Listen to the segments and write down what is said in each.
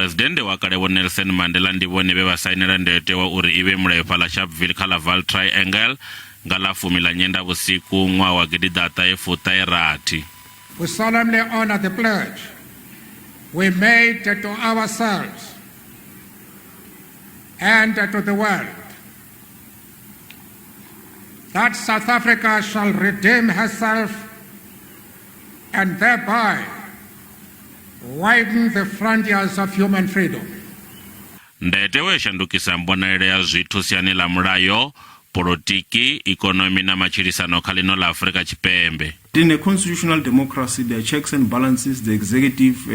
Muphuresidennde wa kale Vho Nelson Mandela ndi vhone vhe vha sainela ndayotewa uri i vhe mulayo fhaḽa Sharpeville kha ḽa Vaal Triangle nga ḽa fumi ḽa Nyendavhusiku ṅwaha wa gidiḓaṱahe fuṱahe rathi. We solemnly honor the pledge we made to ourselves and to the world that South Africa shall redeem herself and thereby widen the frontiers of human freedom. Ndayotewa yo shandukisa mbonalelo ya zwithu siani ḽa mulayo, polotiki, ikonomi na matshilisano kha ḽino ḽa Afrika Tshipembe. In a constitutional democracy, there are checks and balances, the executive,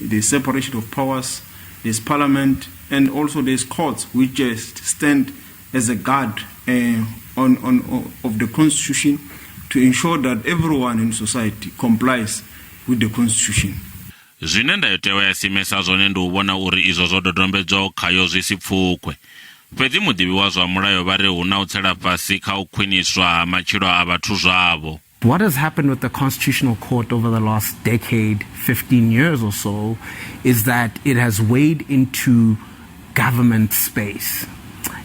the separation of powers, there's parliament, and also there's courts which just stand as a guard of the constitution to ensure that everyone in society complies with the constitution. Zwine ndayotewa ya simesa zwone ndi u vhona uri izwo zwo dodombedzwaho khayo zwi si pfukwe. Fhedzi muḓivhi wa zwa mulayo vha ri hu na u tsela fhasi kha u khwiniswa ha matshilo a vhathu zwavho. What has happened with the Constitutional Court over the last decade, 15 years or so, is that it has weighed into government space.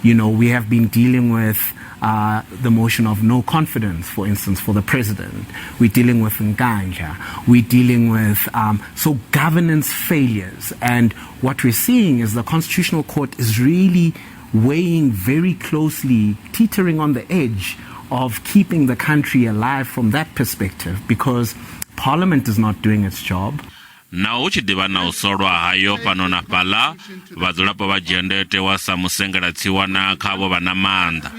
We have been dealing with the motion of no confidence, for instance, for the president. We're dealing with Nkandla. We're dealing with so governance failures. And what we're seeing is the Constitutional Court is really weighing very closely, teetering on the edge of keeping the country alive from that perspective, because Parliament is not doing its job. Naho hu tshi ḓivha na u solwa hayo fhano na fhaḽa, vhadzulapo vha dzhia ndayotewa sa musengela tsiwana kha avho vha na maanḓa.